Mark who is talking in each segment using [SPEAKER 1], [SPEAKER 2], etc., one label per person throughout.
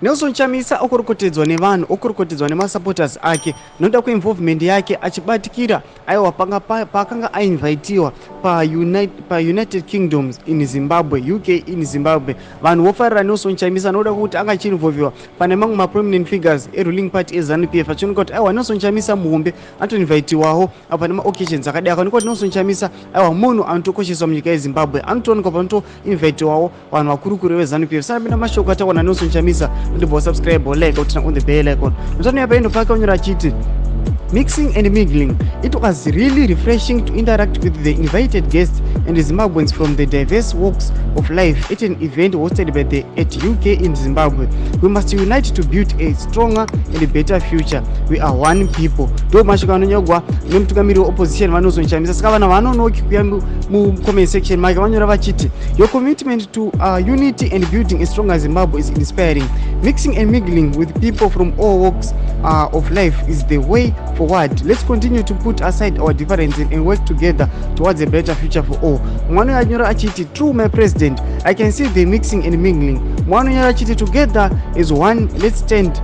[SPEAKER 1] Nelson Chamisa okorokotedzwa nevanhu, okorokotedzwa nemasupporters ake noda kweinvolvement yake achibatikira aiwa panga paakanga ainvitiwa paUnited Kingdoms in Zimbabwe, UK in Zimbabwe. Vanhu vofarira Nelson Chamisa nokuda kwekuti anga achiinvolviwa pane mamwe maprominent figures eruling party eZanu PF, achioneka kuti aiwa, Nelson Chamisa muhombe, anotoinvitiwawo pane maoccasions akadai. Akaonekwa kuti Nelson Chamisa aiwa munhu anotokosheswa munyika yeZimbabwe, anotoonekwa panotoinvitiwawo vanhu vakurukuru veZanu PF. Sanapinda mashoko ataurwa naNelson Chamisa, ndibva subscribe, like, turn on the bell icon. Mutano yapa ino pake unyora achiti, "Mixing and mingling. It was really refreshing to interact with the invited guests and Zimbabweans from the diverse walks of life at an event hosted by the at UK in Zimbabwe. We must unite to build a stronger and a better future. We are one people." Ndo mashoko anonyorwa nemutungamiri weopposition vaNelson Chamisa. Saka vanhu vanonoki kuya mucomment section make, vanyora vachiti, "Your commitment to unity and building a stronger Zimbabwe is inspiring. Mixing and mingling with people from all walks of life is the way forward. Let's continue to put aside our differences and work together towards a better future for all." Mwana anyora achiti, "True, my president. I can see the mixing and mingling." Mwana anyora achiti, "Together is one. Let's stand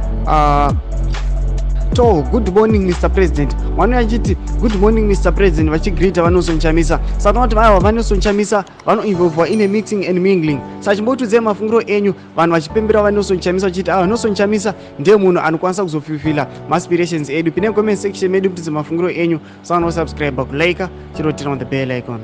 [SPEAKER 1] tall. Good morning, Mr President." Mwana achiti, "Good morning, Mr President," vachigreeta vaNelson Chamisa. Saka vanoti vaiwa vaNelson Chamisa vanoinvolvwa in a mixing and mingling. Saka chimbotiudzai mafungiro enyu, vanhu vachipembera vaNelson Chamisa vachiti ava Nelson Chamisa ndiye munhu anokwanisa kuzofulfilla maaspirations edu. Pindai comment section medu mutiudze mafungiro enyu. Saka nosubscribe, kulike, chiro turn on the bell icon.